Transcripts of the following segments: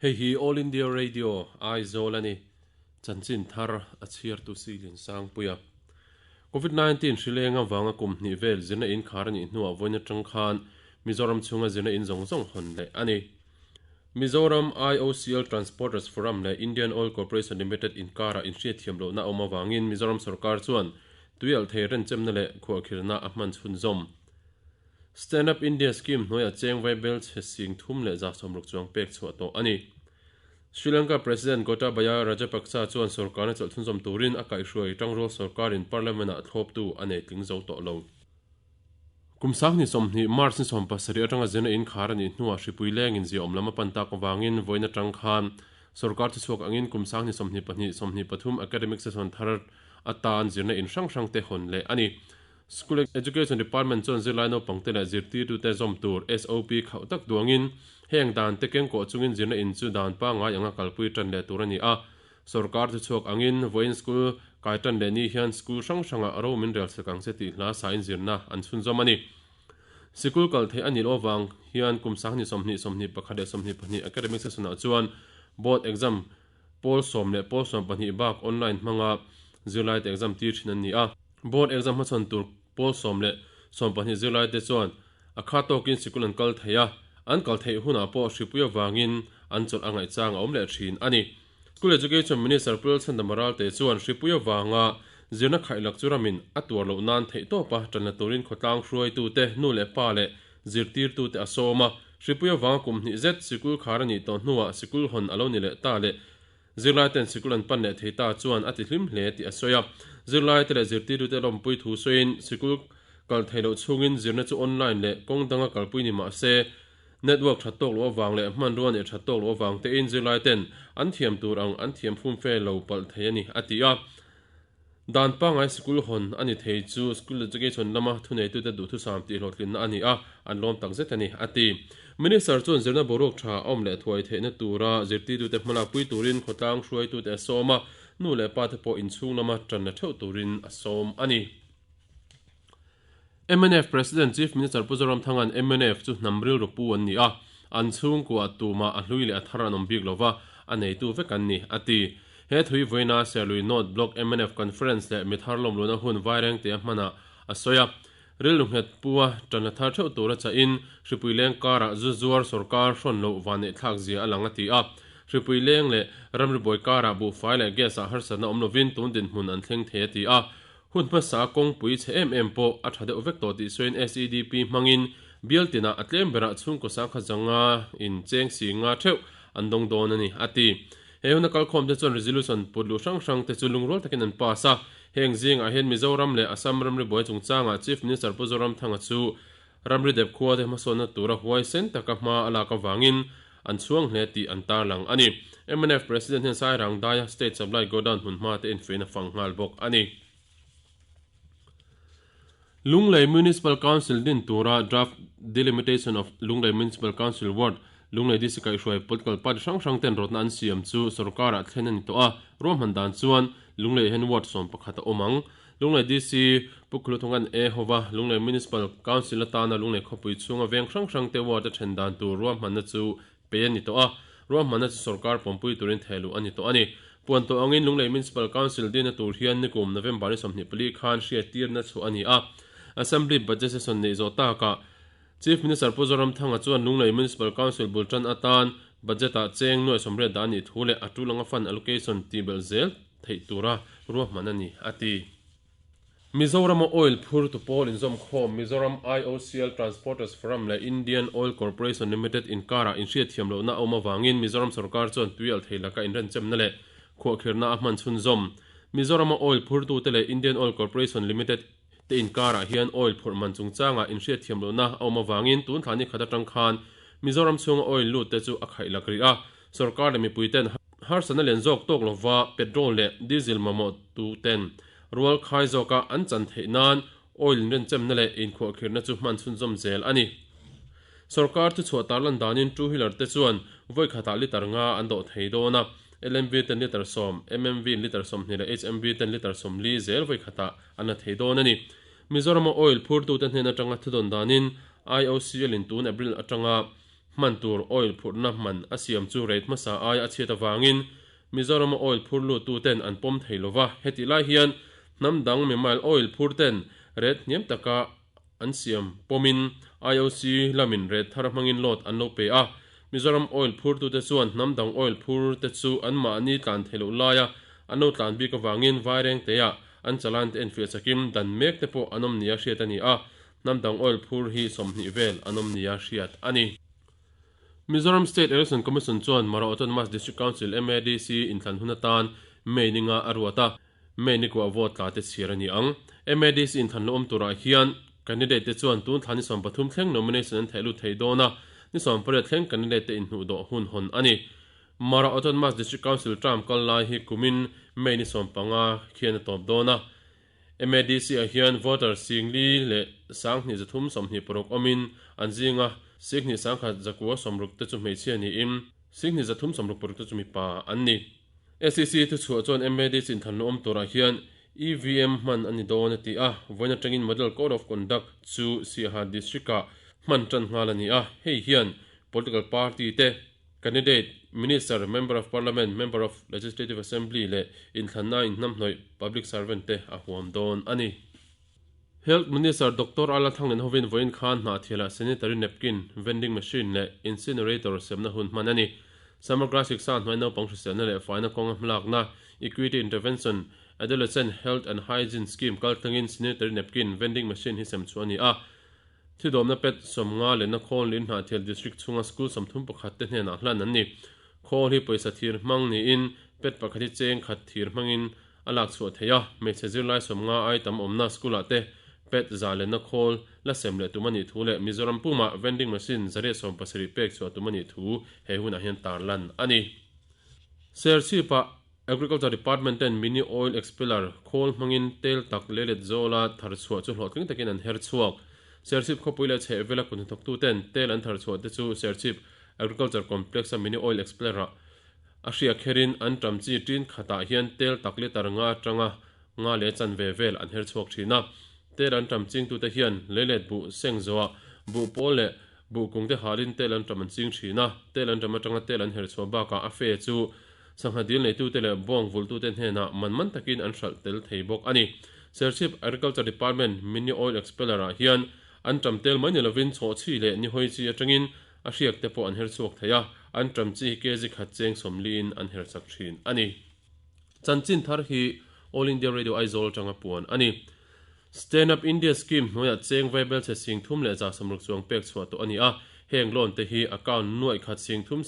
Hei hi All India Radio, Aizawl a ni. Chanchin thar a chhiartu Silin Sangpuia. Covid 19 hri leng avanga kum hnih vel zirna in khar a nih hnuah vawiin atang khan Mizoram chhunga zirna in zawng zawng hawn leh a ni. Mizoram IOCL Transporters Forum leh Indian Oil Corporation Limited inkarah inhriatthiam lohna a awm avangin Mizoram sorkar chuan tuialhthei renchemna leh khuahkhirhna a hman chhunzawm. Stand Up India Scheme hnuaiah cheng vaibel chhe sing thum leh 60 chuang pek chhuah tawh a ni. Sri Lanka President Gotabaya Rajapaksa chuan sorkarna chawlh chhunzawm turin a kaihhruai tangrual sorkarin Parliament-ah thlawptu a nei tling zo tawh lo. Kum 2020 March ni 17 atanga zirna in khar a nih hnuah hripui lengin ziaawm lam a pan tak avangin vawiin atang khan sorkar thuchhuak angin kum 2022 23 academic session thar atan zirna in hrang hrang te hawn leh a ni. School Education Department chuan zirlai naupangte leh zirtirtute zawm tur SOP khauh tak duangin heng dan te kengkawh chungin zirna in chu dan pangngai anga kalpui tan leh tur a ni a. Sorkar thuchhuak angin vawiin school kai tan leh ni hian school hrang hrangah ro min rel sek ang che tih hla sain zirna an chhunzawm a ni. Sikul kal theih a nih loh avang hian kum 2020, 21 leh 22 academic session-ah chuan board exam pawl sawm leh pawl 12 bak online hmanga zirlaite exam tir thin an ni a. Board exam hmachhawn tur pawl sawm leh 12 zirlaite chuan a kha tawkin sikul an kal thei a, an kal theih hunah pawh hripui avangin an chawlh a ngaihchang a awm leh thin a ni. School Education Minister Pu Lalchhandama Ralte chuan hripui avanga zirna khaihlak chu ramin a tuar loh nan theihtawpa tanla turin khawtlang hruaitute, nu leh pa leh zirtirtute a sawm a. Hripui avanga kum hnih zet sikul khar a nih tawh hnuah sikul hawn a lo ni leh ta leh zirlaiten sikul an pan leh thei ta chuan a ti hlim hle tih a sawi a. Zirlaite leh zirtirtute lawmpui thu sawiin sikul kal thei loh chhungin zirna chu online leh kawng danga kalpui ni mah se Network that tawk loh avang leh hmanrua neih that tawk loh avang tein zirlaiten an thiam tur ang an thiam fumfe lo palh thei a ni, a ti a. Dan pangngai sikul hawn a ni thei chu School Education lama thuneitute duhthusam tihhlawhtlinna a ni a, an lawm tak zet a ni, a ti. Minister chuan zirna boruak tha a awm leh thuai theihna tura zirtirtute hmalakpui turin khawtlang hruaitute a sawm a, nu leh pate pawh inchhung lama tanna theuh turin a sawm a ni. Mnf President Chief Minister Pu Zoramthanga'n mnf chu hnam rilru pu an ni a, an chhungkua tumah a hlui leh a thar an awm bik lova, a neitu vek an ni, a ti. He thui vawiina Serlui North Block mnf Conference leh mithar lawmluhna hun Vairengtea hmanah a sawi a. Rilru nghet pua tanla thar theuh tura chahin hripui leng karah zu zuar sorkar hrawn loh vanneihthlak zia a lang a ti a. Hripui leng leh ramribuai karah buhfai leh gas-ah harsatna awm lovin tun dinhmun an thleng thei a ti a. Hun hmasa kawngpui chhe em em pawh a tha deuh vek tawh tih sawiin SEDP hmangin bial tinah a tlem berah chhungkaw sangkhat zanga in cheng si nga theuh an dawng dawn a ni, a ti. He huna kalkhawm te chuan resolution put luh hrang hrang te chu lungrual takin an pass a. Heng zingah hian Mizoram leh Assam ramri buai chungchangah Chief Minister Pu Zoramthanga chu ramri dep khua te hmasawnna tura huaisen taka hma a lak avangin an chhuang hle tih an tarlang a ni. Mnf President hian Sairang daia State Supply Godown hmunhma te infein a fang nghal bawk a ni. Lunglei Municipal Council din tura Draft Delimitation of Lunglei Municipal Council Ward, Lunglei DC kaihhruai political party hrang hrang ten rawtna an siam chu sorkarah thlen a ni tawh a, ruahman dan chuan Lunglei hian ward 11 a awm ang. Lunglei DC Pu Khuluthungan E hova Lunglei Municipal Council atana Lunglei khawpui chhunga veng hrang hrang te ward a then dan tur ruahmanna chu pe a ni tawh a, ruahmanna chu sorkar pawmpui turin thehluh a ni tawh a ni. Puan tawh angin Lunglei Municipal Council dina tur hian nikum November ni 24 khan hriattirna chhuah a ni a, Assembly Budget Session neih zawh takah Chief Minister Pu Zoramthanga chuan Lunglei Municipal Council bul tan atan budget-ah cheng nuai 80 dah a nih thu leh a tul anga fund allocation tihbelh zel theih tura ruahman a ni, a ti. Mizorama oil phurtu pawl inzawmkhawm Mizoram IOCL Transporters Forum leh Indian Oil Corporation Limited inkarah inhriatthiam lohna a awm avangin Mizoram sorkar chuan tuialh thei laka inrenchemna leh khuahkhirhna a hman chhunzawm. Mizorama oil phurtute leh Indian Oil Corporation Limited te inkarah hian oil phurh man chungchangah inhriatthiam lohna a awm avangin tun thla ni khat atang khan Mizoram chhunga oil lut te chu a khaih lak rih a. Sorkar leh mipuiten harsatna lian zawk tawk lova petrol leh diesel mamawh tuten rual khai zawka an chan theih nan oil inrenchemna leh inkhuahkhirhna chu hman chhunzawm zel a ni. Sorkar thuchhuah tarlan danin two wheeler te chuan vawi khatah litre nga an dawh thei dawn a, LMV ten litre 10, MMV in litre 20 leh HMV ten litre 40 zel vawi khatah an la thei dawn a ni. Mizorama oil phurtute hnen atanga thudawn danin IOCL in tun April atanga. Hman tur oil phurhna man a siam chu rate hmasa aia a chhiat avangin Mizorama oil phur luttuten an pawm thei lo va, hetih lai hian hnam dang mimal oil phur ten rate hniam taka an siam pawmin IOC lamin rate thar hmangin load an lo pe a. Mizoram oil phurtute chuan hnam dang oil phur te chu anmahni tlan theih loh laia an lo tlan bik avangin Vairengteah an chalante enfiah chakin dan mek te pawh an awm nia hriat a ni a. Hnam dang oil phur hi 20 vel an awm nia hriat a ni. Mizoram State Election Commission chuan Mara Autonomous District Council, MADC, inthlan hun atan May ni nga a ruat a, May ni kuah vote tla te chhiar a ni ang. MADC inthlan lo awm turah hian candidate te chuan tun thla ni 13 thleng nomination an theih lut thei dawn a, ni 18 thleng candidate te inhnuhdawh hun hawn a ni. Mara Autonomous District Council term kal lai hi kumin May ni 15 khian a tawp dawn a. MADC-ah hian voter 4000 leh 2326 awmin an zinga 21,960 te chu hmeichhia niin 2366 te chu mipa an ni. SEC thuchhuah chuan MADC inthlan lu awm turah hian EVM hman a ni dawn a ti a, vawiin atangin Model Code of Conduct chu Siaha District-ah hman tan nghal a ni a, hei hian political party te Candidate, Minister, Member of Parliament, Member of Legislative Assembly leh inthlanna inhnamhnawih public servant te a huam dawn a ni. Health Minister Doctor Ala Thanglen hovin vawiin khan Hnahthialah sanitary napkin, vending machine leh incinerator semna hun hman a ni. Samagra Shiksha hnuai naupang hriselna leh faina kawnga hmalakna, Equity Intervention, Adolescent Health and Hygiene Scheme kaltlangin sanitary napkin, vending machine hi sem chhuah a ni a. Thidawmna pet 50 lehna khawl niin Hnahthial District chhunga school 31 te hnenah hlan an ni. Khawl hi pawisa thir hmang niin pet pakhat hi cheng khat thir hmangin a lak chhuah theih a, hmeichhe zirlai 50 ai tam awmna school ah te pet za lehna khawl la sem leh tum a nih thu leh Mizoram pumah vending machine 170 pek chhuah tum a nih thu he hunah hian tarlan a ni. Serchhip-ah Agriculture Department ten Mini Oil Expeller khawl hmangin tel tak leh let zawla thar chhuah chu hlawhtling takin an her chhuak. Serchhip khawpui leh chhehvela kut hnathawktu ten tel an thar chhuah te chu Serchhip Agriculture Complex a Mini Oil Expeller ah a hriak kherin an ṭam chi ṭin khatah hian tel tak litre nga aṭanga nga leh chanve vel an her chhuak ṭhin a. Tel an ṭam chingtute hian leilet buh seng zawhah buh pawl leh Buh kungte halin tel an ṭam an ching ṭhin a, tel an ṭam aṭanga tel an her chhuah bakah a fe chu sangha dil neitute leh bawng vulhtute hnenah man man takin an hralh tel thei bawk a ni. Serchhip Agriculture Department Mini Oil Expeller ah hian an ṭam tel mai ni lovin chhawhchhi leh nihawi chi aṭangin a hriak te pawh an her chhuak thei a, an ṭam chi hi kg khat cheng 40 in an her chak ṭhin a ni. Chanchin thar hi All India Radio Aizawl aṭanga puan a ni. Stand Up India Scheme hnuaiah cheng vaibel chhe 3160 chuang pek chhuah tawh a ni a, heng loan te hi account nuaih khat 33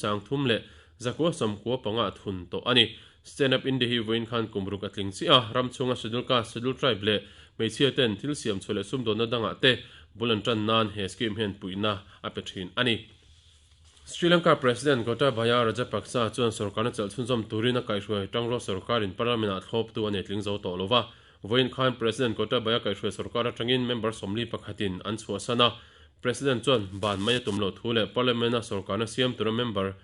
995 a thun tawh a ni. Stand Up India hi vawiin khan kum ruk a tling chiah a, ram chhunga Schedule Caste, Schedule Tribe leh hmeichhia ten thil siam chhuah leh sumdawnna dangah te bul an tan nan he scheme hian puihna a pe thin a ni. Sri Lanka President Gotabaya Rajapaksa chuan sorkarna chelh chhunzawm turin a kaihhruai tangrual sorkarin Parliament-ah thlawptu a nei tling zo tawh lo va. Vawiin khan President Gotabaya kaihhruai sorkar atangin member 41 in an chhuahsan a, President chuan ban mai a tum loh thu leh Parliament-a sorkarna siam tura member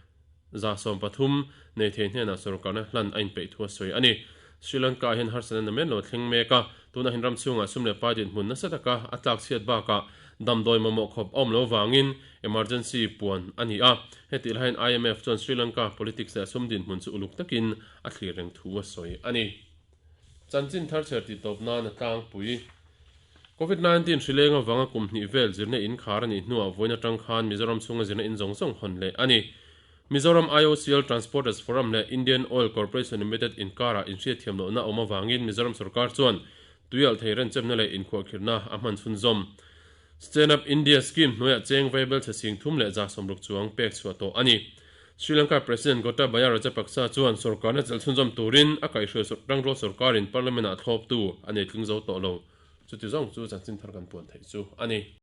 130 nei thei hnenah sorkarna hlan a inpeih thu a sawi a ni. Sri Lanka-ah hian harsatna namen lo thleng mek a, tunah hian ram chhungah sum leh pai dinhmun nasa taka a tlak chhiat bakah damdawi mamawh khawp a awm lo vangin emergency puan a ni a. Hetih laiin IMF chuan Sri Lanka politics leh sum dinhmun chu uluk takin a thlir reng thu a sawi a ni. Chanchin thar chher tih tawp nan a tlangpui. Covid 19 hri leng avanga kum hnih vel zirna in khar a nih hnuah vawiin atang khan Mizoram chhunga zirna in zawng zawng hawn leh a ni. Mizoram IOCL Transporters Forum leh Indian Oil Corporation Limited inkarah inhriatthiam lohna a awm avangin Mizoram sorkar chuan tuialh thei renchemna leh inkhuahkhirhna a hman chhunzawm. Stand Up India Scheme hnuaiah cheng vaibel chhe 3160 chuang pek chhuah tawh a ni. Sri Lanka President Gotabaya Rajapaksa chuan sorkarna chelh chhunzawm turin a kaihhruai tangrual sorkarin Parliament-ah thlawptu a nei tling zo tawh lo. Chuti zawng chu chanchin thar kan puan theih chu a ni.